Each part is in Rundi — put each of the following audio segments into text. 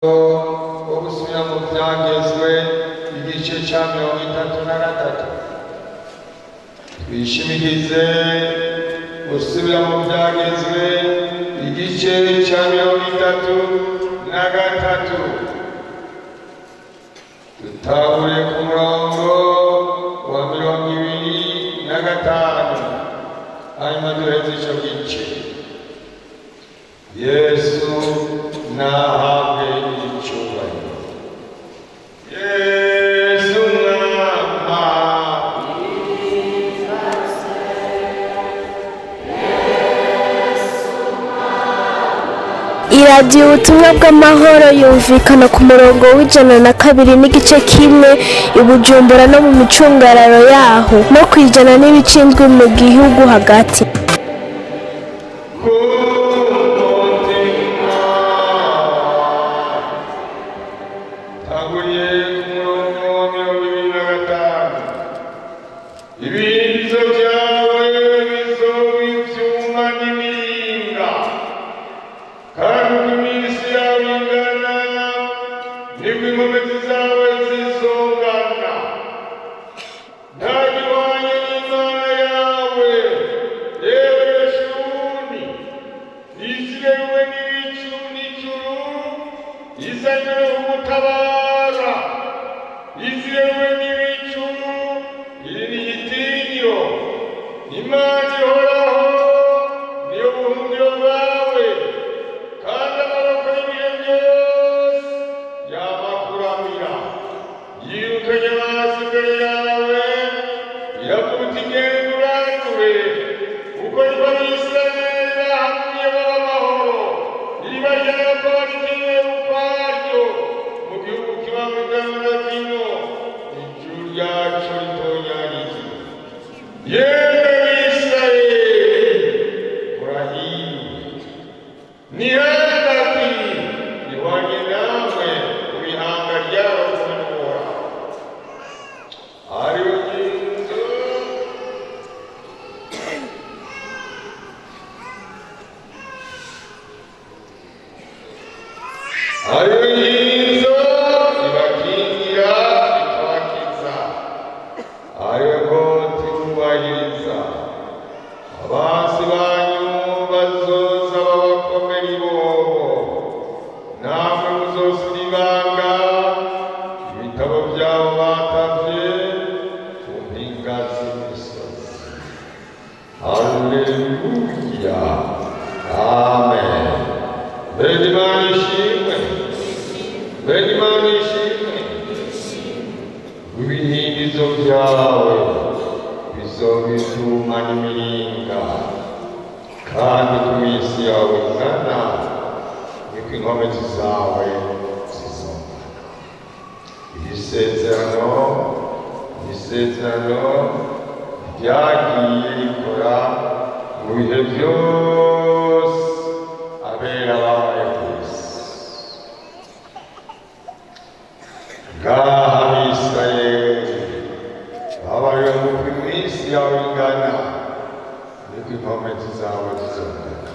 Wo gusubira mu Vyagezwe, igice ca 33. Twishimikize gusubira mu Vyagezwe, igice ca 33, dutangure ku murongo wa 25, hanyuma duheze ico gice. Yesu nahabwe icubahiro. Yesu mwama. Iradiyo Ubutumwa bw'Amahoro yumvikana ku murongo w'102.1 i Bujumbura no mu micungararo yaho, no ku 100.7 mu gihugu hagati. Kumutima tanguriye ku murongo wa 25: Ibindizo byawe bizoba ivyuma n'imiringa, kandi uko iminsi yawe ingana niko inkomezi zawe zizongana. Nta gihwanye n'Imana yawe, yewe Yeshuruni, izigamiwe n'ibicu n'ijuru, izanywe kugutabara. Izigamiwe n'ibicu, iri ni igitinyiro. Imana ihoraho niyo buhungiro bwawe, kandi amaboko y'ibihe byose yamakuramira. Yirukanye amazi imbere yawe, iravuga uti: "Genda urandure." Uko niko Abisirayeli bahavuye baba amahoro, iriba rya Yakobo rikinwe ukwaryo, mu gihugu kibamo ingano na vino, ijuru ryaco ritonyanyigiwe. Yemwe Bisirayeli, murahiriwe. Nihangati ihwanye namwe mu bihanga ryabo kumwe n'Uhoraho, ari inzu ari inzu ibakingira ikabakiza, ariwe koti wubahiriza. Abansi banyu bazoza babakomera ibobo, namwe muzosira ibanga ibitabo byabo batavye ku mpinga z'imisozi. Haleluya, amen. Mbega Imana ishimwe! Mbega Imana ishimwe! Ibihindizo byawe bizoba ivyuma n'imiringa, kandi ku minsi yawe ingana niko inkomezi zawe zizongana. Iri sezerano, iri sezerano ryagiye rikora mu bihe byose abera babaye ku isi. Ngaha Abisirayeli babaye mu iminsi yawe ingana niko inkomezi zawe zizongana.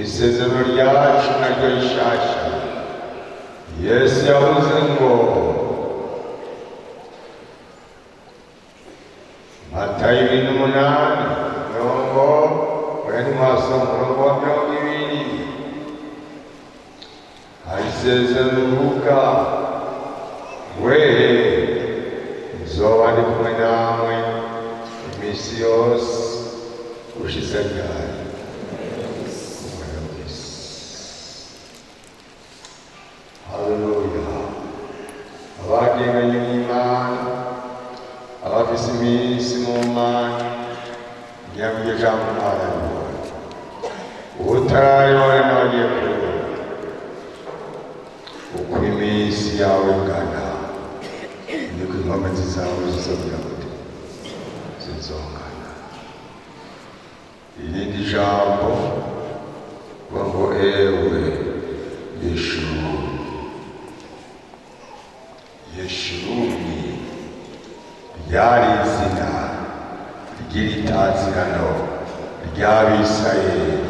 Isezerano ryacu naryo rishasha, Yesu yavuze ngo, Matayo 28, mirongo oya, maso umurongo wa 20, hari isezerano uvuga: "Wehe, nzoba ndi kumwe namwe iminsi yose ushize ryari umwe wese." Haleluya! Abagendanye n'Imana, abafise iminsi mu Mana, ngira ngo iryo jambo mwararibonye. Utararibona nawe agiye kuribona. Uko iminsi yawe ingana niko inkomezi zawe zizogira gute? Zizongana. Irindi jambo ngo ewe Yeshuruni. Yeshuruni ryari izina ry'itazirano ry'Abisirayeli.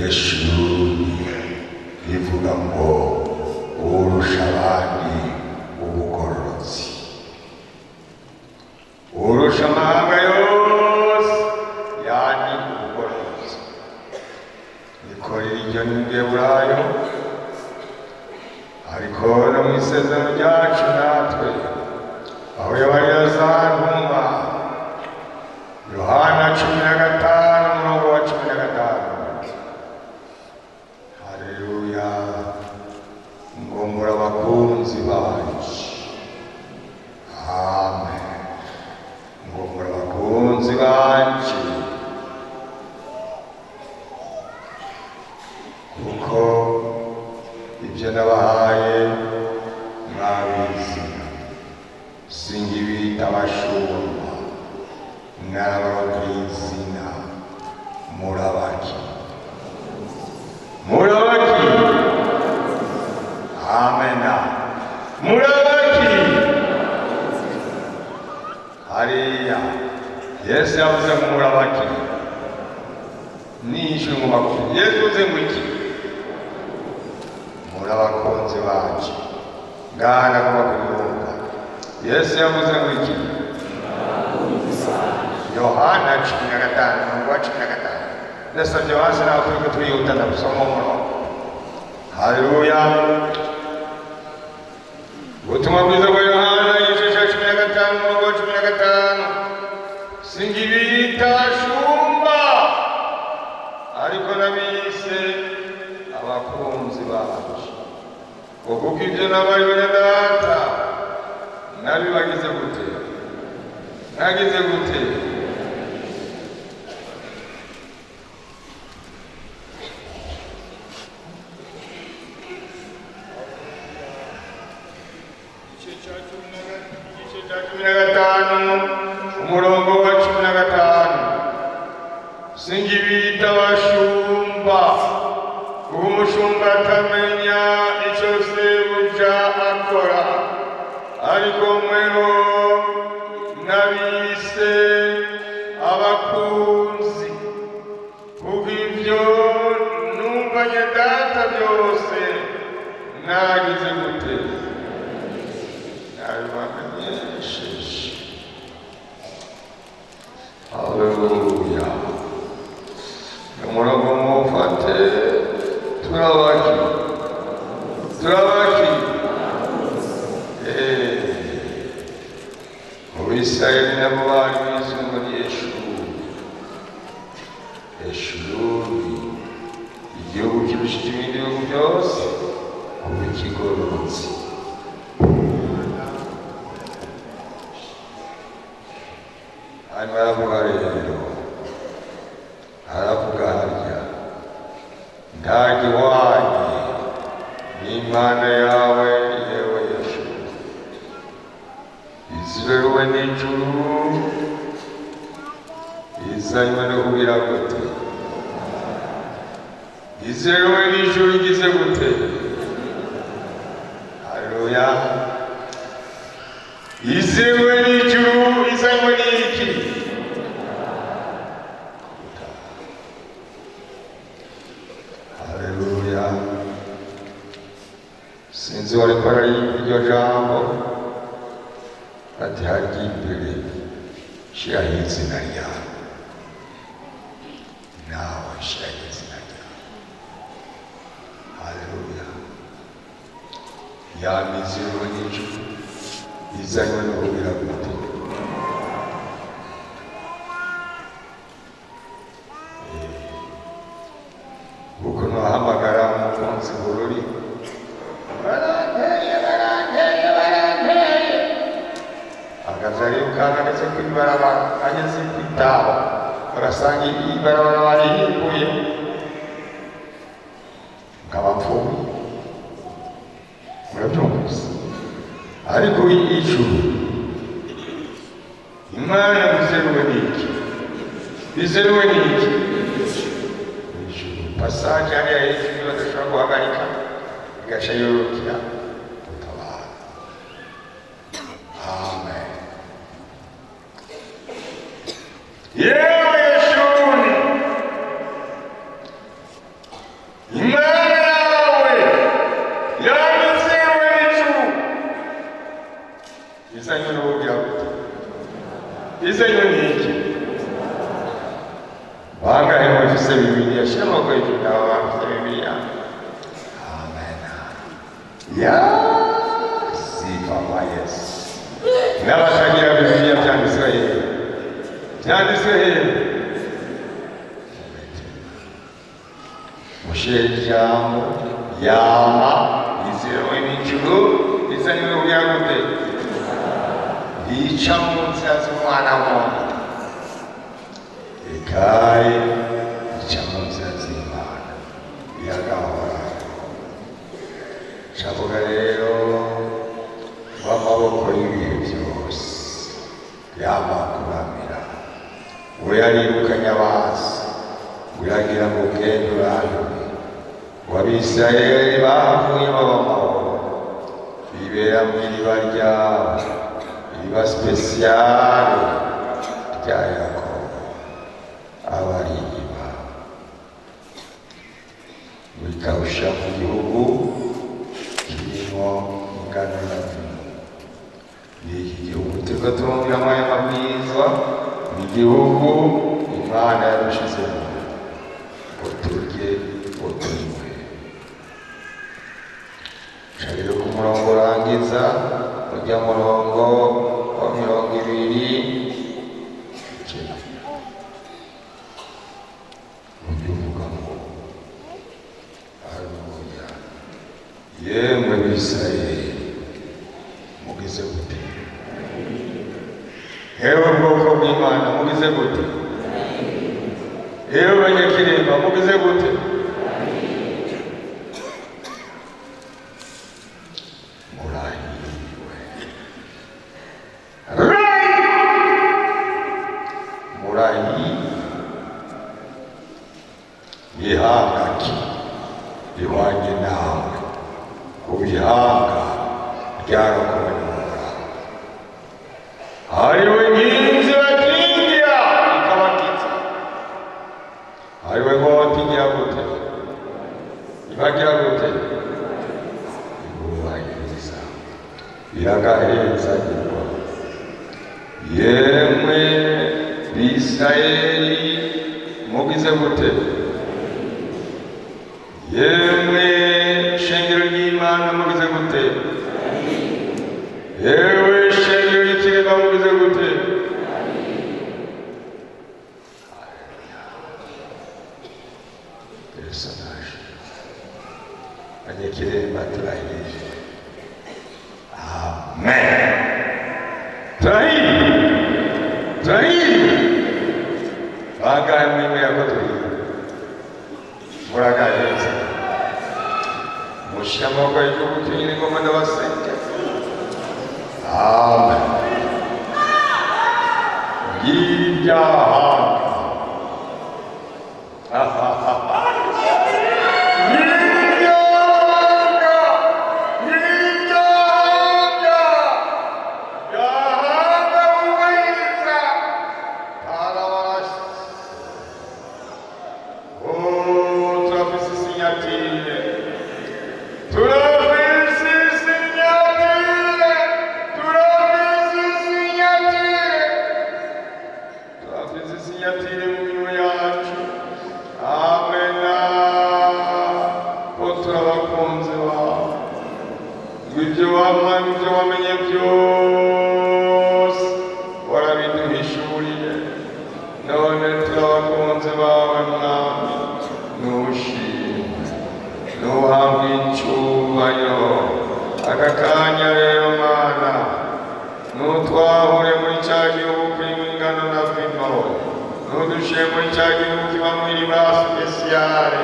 Yeshuruni rivuga ngo urusha abandi ubugororotsi, urusha amahanga yose yani ubugororotsi. Niko iryo ni Giheburayo, ariko no mu isezerano ryacu natwe aho yabarira za ntumwa, Yohana 15 umurongo wa 15. Haleluya! Ngo muri abakunzi banje. Amen. Ngo muri abakunzi banje, kuko ibyo nabahaye mwabizi. Singibita abashumba, narababwiye izina. Murabaki? Murabaki? Amena. Murabaki? Hariya Yesu yavuze ngo murabaki, nishyuye mu magufi. Yesu uze ngo iki? Muri abakunzi banje. Ngaha nagomba kubirumva. Yesu yavuze ngo iki? Yohana 15 umurongo wa 15. Ndasabye hasi nawe turiko turihuta, ndagusoma umurongo. Haleluya! Ubutumwa bwiza bwa Yohana igice cya 15 umurongo wa 15: singibita shumba, ariko nabise abakunzi banje, ngo kuko ibyo nabariwe na Data nabibagize gute? Nagize gute? Igice cya 15 umurongo wa 15: singibita abashumba, kuko umushumba atamenya icyo sebuja akora, ariko mweho nabise abakunzi, kuko ibyo numvanye Data byose nagize gute? Nabibamenyesheje. Haleluya! Umurongo mufate. Turabaki? Turabaki? Mu Bisirayeli nabo bari bizwi ngo ni Yeshuruni. Yeshuruni, igihugu kirushije ibindi bihugu byose kuba ikigororotsi. Hanyuma aravuga rero, aravuga harya: nta gihwanye n'Imana yawe, yewe Yeshuruni, iziberuwe n'ijuru, izanywe no kugira gute? Iziberuwe n'ijuru igize gute? Haleluya! Iziberuwe n'ijuru izanywe n'iki? Haleluya! Sinzi wariko araririmba iryo jambo ati: harya imbere shiraho izina ryawe, nawe shiraho izina ryawe. Haleluya! Ya mizero n'ijuru izanywe no kugira gute? Kuko ntuhamagara umukunzi bururi: baranteye, baranteye, baranteye, akaza yirukanga ageze ku ibarabara, ageze ku itaba bagasanga ibarabara barihimbuye, nkaba mpfuye. Murabyumvise? Ariko ijuru, Imana bizeruwe n'iki? Bizeruwe n'iki? Ijuru passage hariya hejuru badashobora guhagarika, igaca yororokera gutabara. Amen. Yewe Yeshuruni, Izanywe n'iki? Bangahe mufise Bibiliya? Shira amaboko hejuru yawe bafise Bibiliya. Amen. Ya sifa kwa Yesu. N'abatagira Bibiliya, byanditswe hehe? Byanditswe hehe? Mushire ijambo yama iziremo n'ijuru izanywe kugira gute? Rica mu nzira z'umwana w'umuntu. Ikaye rica mu nzira z'Imana iragahora. Cavuga rero w'amaboko y'ibihe byose yamakuramira, we yarirukanye abansi, uragira ngo ugende uranduye, ngo Abisirayeli bahavuye baba amahoro, bibera mu iriba ryabo, iriba spéciale rya Yakobo, aba ari iriba bikawusha mu gihugu kirimo ingano na vino. Ni iki gihugu turiko turumviramo ayo mabwirizwa, ni igihugu Imana yadushizemo ngo turye, ngo tunywe. Ca rero ku murongo urangiza urya murongo wa 29, ujya uvuga ngo haleluya. Yemwe Bisirayeli, mugize gute? Hewe bwoko bw'Imana, mugize gute? Hewe banyakiremba, mugize gute? Murahiriwe, murahiriwe. Ihanga ki rihwanye nawe ku bihanga ryarokowe n'Uhoraho, hariwe inkingi bakingira ikabakiza, hariwe nkota igira gute? Ibagira gute? Ibubahiriza, iragahezagirwa. Yemwe Bisirayeli, mugize gute? Yemwe shengero ry'Imana, mugize gute? Yewe shengero ry'Ikiremba, mugize gute? Personnage Abanyakiremba, turahirije. Amen. Turahiriye, turahiriye. Bangahe mwemera ko tuhiriye? Muragaheza, mushyira amaboko y'igihugu tunyine ingoma, ndabasenge. Amen. Ng'ibyahanga, ng'ibyahanga, ng'ibyahanga, yahanga wubahiriza karabarasi. Oh, turafise signature, turafise signature, turafise signature, turafise signature mu minwe yacu. Amena. Ko turabakunzi bawe, ngo ibyo wampa, ibyo wamenye byose warabiduhishuriye, none turabakunzi bawe. Mwami, nushimwe, nuhabwe icyubahiro. Aka kanya rero, Mana, nutwahure muri cya gihugu kirimo ingano na vino, nudushyire muri cya gihugu kibamo iriba spéciale,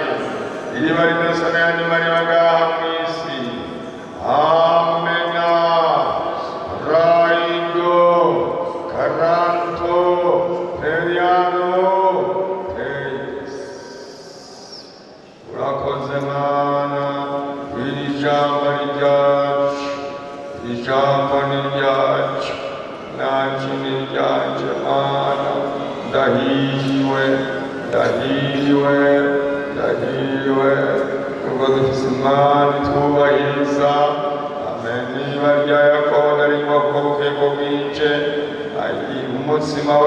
iriba ridasa n'ayandi mariba ngaha mu isi. Amena. Raido karanto periano teis. Urakoze Mana, iri jambo ni ryacu, ijambo ni ryacu, nanjye ni ryanje. Mana, ndahiriwe, ndahiriwe, ndahiriwe ubwo dufise Imana itwubahiriza. Amen. Niba rya Yakobo narinywa kuko bukeye ko bwije. Umutsima,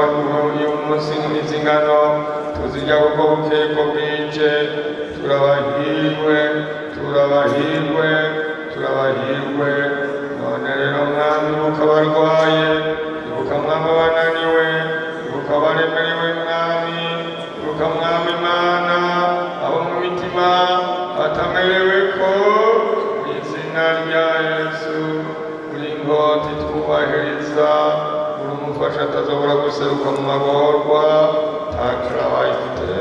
uyu munsi izi ngano tuzirya kuko bukeye ko bwije. Turabahirwe, turabahirwe, turabahirwe. None rero, Mwami, ibuka abarwaye, ibuka, Mwami, abananiwe, ibuka abaremerewe, Mwami, ibuka, Mwami Imana, abo mu mitima batamerewe ko. Mu izina rya Yesu, uri inkota twubahiriza, uri umufasha atazobora guseruka mu magorwa. Takarabayite,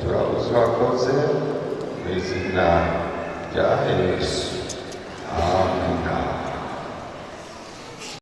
turabuze, urakoze, mu izina rya Yesu, amina.